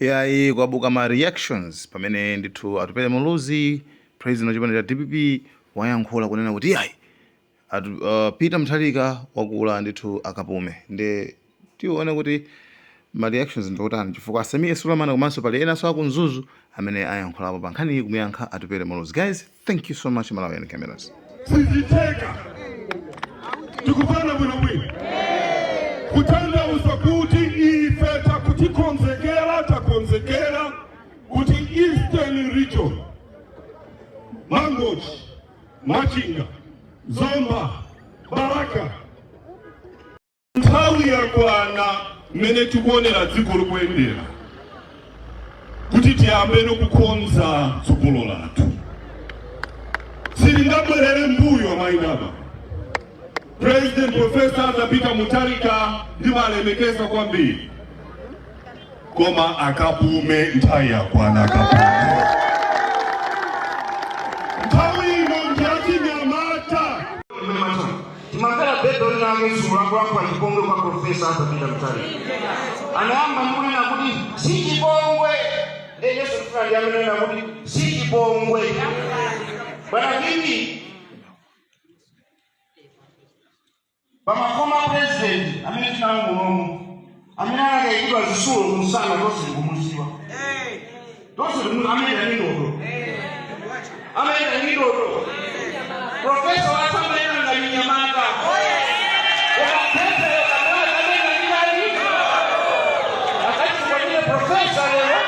Yayi, kwabuka ma reactions pamene ndithu Atupele Muluzi, president wa chipani cha DPP, wayankhula kunena kuti yayi, Peter Mutharika wakula ndithu, akapume. Nde tione kuti ma reactions ndikutani, chifukwa a Sameer Suleman komanso pali enanso aku Mzuzu amene ayankhulapo pa nkhani iyi kumuyankha Atupele Muluzi. Guys, thank you so much. Malawian Cameras. Sizitheka. Tikufana bwinobwino kutanthauza kuti ife takutikonzekera, takonzekera kuti Eastern Region, Mangochi, Machinga, Zomba, Balaka, nthawi yakwana mmene tikuonera dziko likuyendera kuti tiyambe kukonza tsogolo lathu. Silingabwerere mbuyo. Amayi, President Professor Arthur Peter Mutharika ndimalemekeza kwambiri, koma akapume. Nthawi yakwana, akapume. Nthawi ino ndiyachinyamata. Timamvera bebe linake dzulo akulankhula chipongwe kwa Professor Arthur Peter Mutharika. Anayamba ndikunena kuti si chipongwe. Ndiye Yesu tifuna ndi amenena kuti si chipongwe. Bwana VP, pama former president amene tinawo munomu amene anakayikidwa zitsulo kumsana, tonse tikumuziwa, tonse amayenda ndi ndodo, amayenda ndi ndodo. Professor wathu amayenda ngati mnyamata, koma pepe kamwana amayenda ndi kali akati professor lero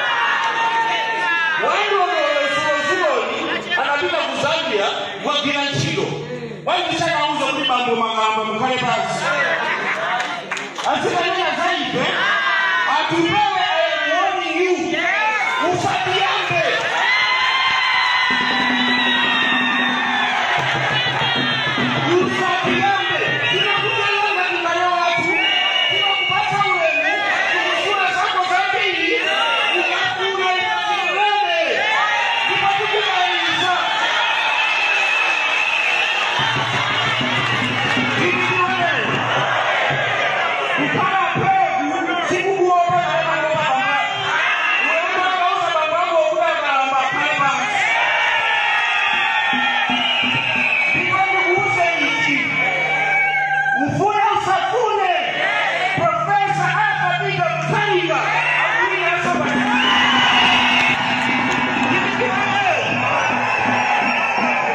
wandodoyo zulozuloli anapita ku Zambia kukagwira ntchito. Wandichakauza kuti bambo makamba mukhale pansi azikanena zaife. Atupele, I am warning you, usatiyambe, usatiyambe. Timakutenga ngati wathu, timakupatsa ulemu, tikufuna zako zambiri. Ukafuna ipatirene ndipo tikudalitsa. Iwe kukhala pevu sikukuopa. Ulemba bambo ako kuti akalamba akhale pansi. Ndipo ndikuuze ichi, ufune usafune, Professor Arthur Peter Mutharika akuwinaso.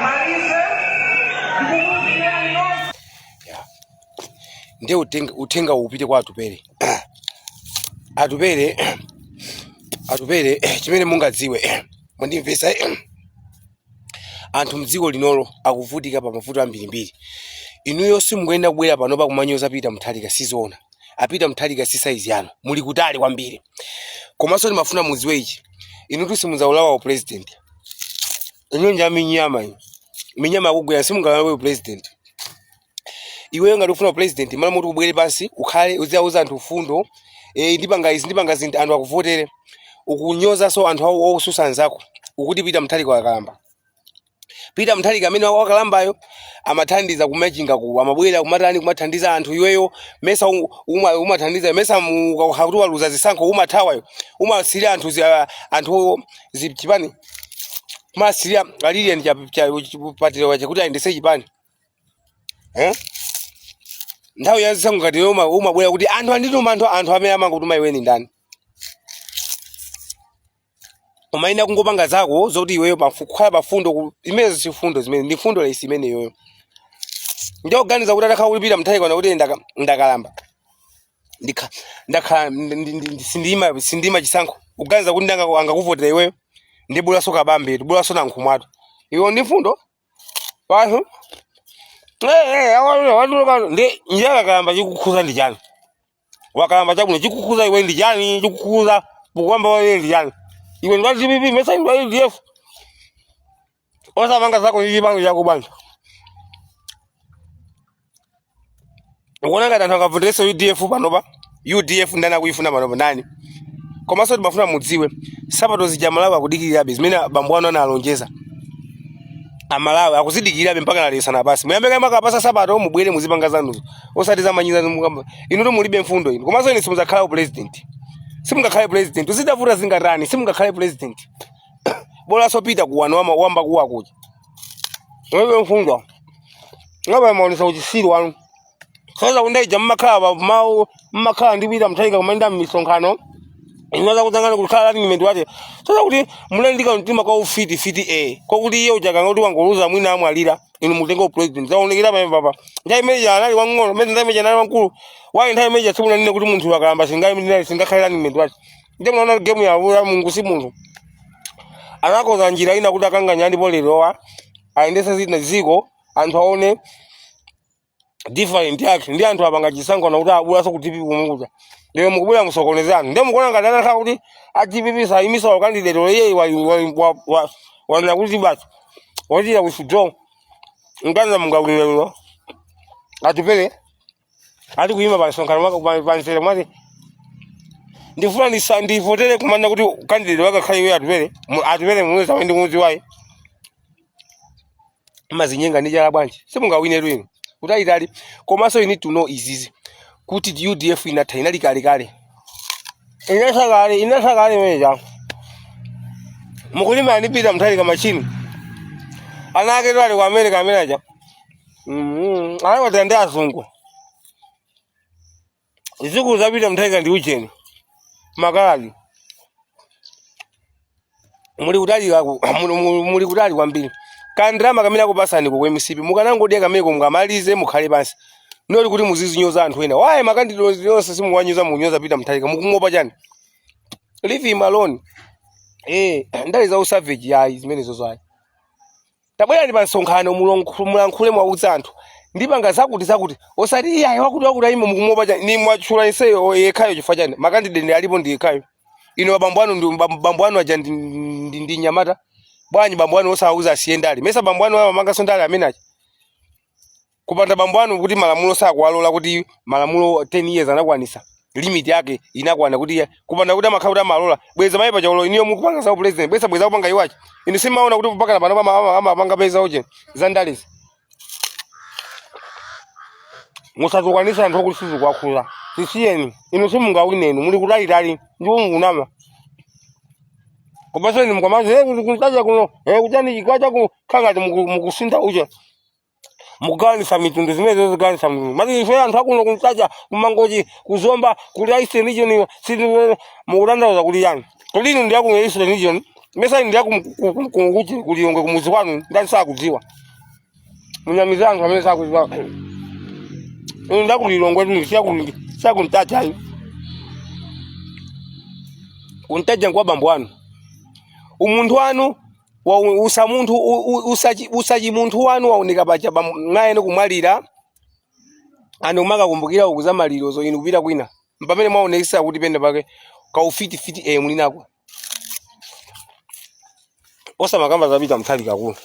Malize ndikukufunirani nonse. Ndiye uthenga upite kwa Atupele. Atupele, Atupele, chimene mungadziwe, mwandimvetsa, anthu mdziko linolo akuvutika pa mavuto ambirimbiri. Inuyo simukuyenda kubwera panopa kumanyoza Peter Mutharika, sizoona. A Peter Mutharika si saizi yanu, muli kutali kwambiri. Komanso ndimafuna mudziwe ichi, inutu simudzaulawa upresident. Inu nja minyama, inu minyama yakugwira, simungalawe upresident. Iweyo ngati ufuna president, malo moti ubwere pansi ukhale uziauza anthu fundo, ndipanga izi, ndipanga zinthu, anthu akuvotere, ukunyozanso anthu awo osusa anzako. Ukuti Peter Mutharika wakalamba. Peter Mutharika amene wakalambayo amathandiza kumachinga ku, amabwera kumatani, kumathandiza anthu. Iweyo mesa umathandiza? Mesa ukakhala kuti waluza zisankho umathawayo, umasirira anthu anthu chipani, umasirira alilian chapatiro chakuti ayendese chipani, eh? Nthawi ya zisankho ngati iwe umabwera kuti anthu andituma, anthu amene amangotuma iwe ni ndani? Umayenda kungopanga zako zoti iweyo kukhala pafundo imene si fundo, zimene ndi fundo lesi imeneyoyo. Ndioganiza kuti atakhala kulipira Mutharika kuti ndakalamba, ndakhala sindima chisankho, kuganiza kuti angakuvotera iweyo ndi bulaso Kabambe, bulaso Nankhumwatu. Iwe ndi mfundo Wasu? Ndi njala kalamba chikukhuza ndi chani? Wakalamba chabwino, chikukhuza iwe ndi chani? Chikukhuza kukwamba wewe ndi chani? Iwe ndi wa DPP, mesa ndi wa UDF? Osapanga zako ndi chipani chako bwanji? Ukuona ngati anthu angavoterenso UDF panopa? UDF ndani akuifuna panopa? Ndani? Komanso timafuna mudziwe, sapato zija Malawi akudikirirabe, zimene bambo anu analonjeza Amalawi akuzidikirirabe mpaka nalesa napasi. Muyambe kaye mwakapasa sapato, mubwere muzipanga zanuzo, osati zamanyiza. Inu mulibe mfundo inu. Komanso ine simudzakhala president. Simungakhale president. Zitavuta zingatani, simungakhale president. Bolanso Peter kuwano wamba kuwa kuja. Wewe mfundwa. Ngaba maonesa uchisiru wanu. Sasa kundaija mmakhala pa mawu mmakhala ndi Peter Mutharika kumayenda m'misonkhano. Inaza kutangana kukhala running mate wake. Sasa kuti munali mtima kwa ufiti fiti eh. Kwakuti iye uja kangoti wangoluza mwina amwalira. Inu mutenga president. Zaonekera pamene papa. Nthawi imene ija anali wang'ono, mene nthawi imene ija anali wamkulu. Wayi nthawi imene ija simunanene kuti munthu akalamba singayi singakhale running mate wake. Ndiye munaona game ya ya Mulungu si munthu. Anakonza njira ina kuti akanganya ndipo lerowa ayendese zina dziko anthu aone different yake ndi anthu apanga chisankho na kuti abulaso ku DPP kumukuta lero mukubwera musokoneze anthu ndiye mukuona ngati anakhala kuti a DPP sayimisa wa candidate iye wanena kuti basi wachita withdraw mkanza mungawinewino atupele ati kuyima pa msonkhano wake pa mzere mwati ndifuna ndivotere kumanda kuti candidate wake akhale iwe atupele atupele muluzi amene ndikumudziwayi mazinyenga ndi chala bwanji simungawinetu inu kutalitali komanso you need to know izizi kuti udf inatha inali kalekale inatha kale inatha kale imeneja mukulima ndi Peter Mutharika machini ana ake ali ku America amene aja anakwatira ndi azungu zidzukulu za Peter Mutharika ndi ujeni makaladi muli kutali kako muli kutali kwambiri kandrama kamene akupasani ku MCP mukanangodya kameko mukamalize mukhale pansi not kuti muzizinyoza anthu ena waye ma candidate onse simuwanyoza mukunyoza Peter Mutharika mukungopa chani leave him alone eh ndali za usavage yayi zimenezo zayi tabwerani pa msonkhano mulankhule mwauza anthu ndipanga zakuti zakuti osati iyayi wakuti wakuti ayima mukumuopa chani ni mwatchula inseyo yekhayo chifukwa chani ma candidate alipo ndi yekhayo ino bambo anu ndi bambo anu aja ndi nyamata bwanji bambo anu osawauza asiye ndale mesa bambo anu amamanganso ndale amene aja kupanda bambo anu kuti malamulo sakuwalola kuti malamulo 10 years anakwanisa limit yake inakwana kuti kupanda kuti amakhala kuti amalola bweza mayi pachaulo iniyo mukupanga za president bweza bweza kupanga iwachi inu simaona kuti mpaka pano amapanga peza uje za ndalezi musatukwanisa anthu okuti sizikuwakhula sisiyeni inu simungawine inu muli kutalitali ndipo mukunama komanso inu mukamazi eh kuti kuntaja kuno eh kuchani chikwacha kuno khangati mukusintha uja mukugawanisa mitundu zimene zigawanisa mitundu mati ife anthu akuno kuntaja kumangochi kuzomba kuli eastern region si mukutanthauza kuti yani kuli inu ndi aku eastern region mesa inu ndi aku kuchi kulilongwe kumuzi kwanu ndani sakudziwa munyamiza anthu amene sakudziwa inu ndi akulilongwe tu siyakuntaja ayi kuntaja nkwa bambo anu umunthu wanu wa usamunthu usachi munthu wanu waoneka paja mwayene kumwalira anthu kumakakumbukira uku za maliro zo inu kupita kwina mpamene mwaonekesa kuti pene pake kaufitifiti eh muli nako osamakamba za Peter Mutharika kuno